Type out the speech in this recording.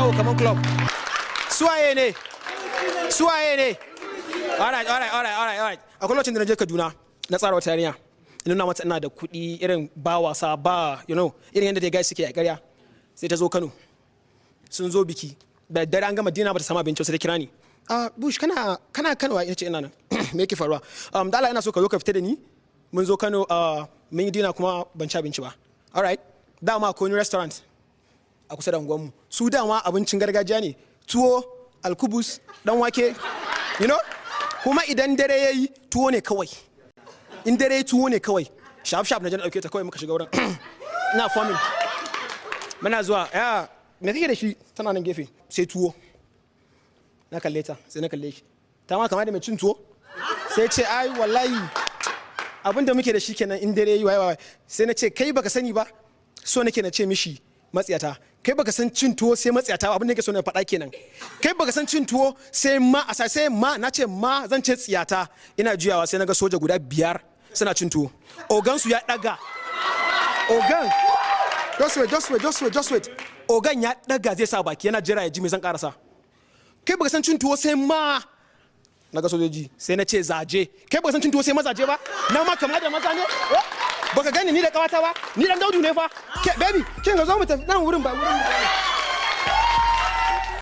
Yawo kaman club. Suwaye ne? Suwaye ne? Alright, alright, alright, alright, alright. Akwai lokacin da na je Kaduna, na tsara wata yarinya. In nuna mata ina da kuɗi, irin ba wasa ba, irin yadda dai guys suke a ƙarya. Sai ta zo Kano. Sun zo biki. Da dare an gama dinner, ba ta samu abinci, sai ta kira ni. "Ah, Bush, kana Kano?" Ina ce, "Ina nan. Me yake faruwa?" "Da Allah ina so ka zo ka fita da ni. Mun zo Kano, mun yi dinner kuma ban ci abinci ba." Alright. Dama akwai wani restaurant a kusa da unguwarmu. Su dama abincin gargajiya ne. Tuwo, alkubus, dan wake, you know? Kuma idan dare yayi, tuwo ne kawai. In dare tuwo ne kawai. Sharp sharp na je na dauke ta kawai, muka shiga wurin. Ina forming. Muna zuwa, "Ya, me kake da shi?" Tana nan gefe, sai tuwo. Na kalle ta, sai na kalle shi. Ta ma kama da mai cin tuwo? Sai ce, "Ai wallahi abin da muke da shi kenan in dare yi waye waye." Sai na ce, "Kai baka sani ba." So nake na ce mishi matsiyata. "Kai baka san cin tuwo sai matsiyata ba." Abin da yake so na faɗa kenan. "Kai baka san cin tuwo sai ma a sai ma." Na ce ma zan ce tsiyata. Ina juyawa sai na ga soja guda biyar suna cin tuwo. Ogansu ya ɗaga. Ogan, just wait, just wait, just wait, just wait. Ogan ya ɗaga zai sa baki, yana jira ya ji me zan karasa. "Kai baka san cin tuwo sai ma." Na ga sojoji, sai na ce zaje. "Kai baka san cin tuwo sai mazaje ba? Na ma kama da maza ne? Eh? Baka gani ni da kawata ba? Ni dan daudu ne fa. Ke baby, kin ga, zo mu tafi nan wurin, ba wurin."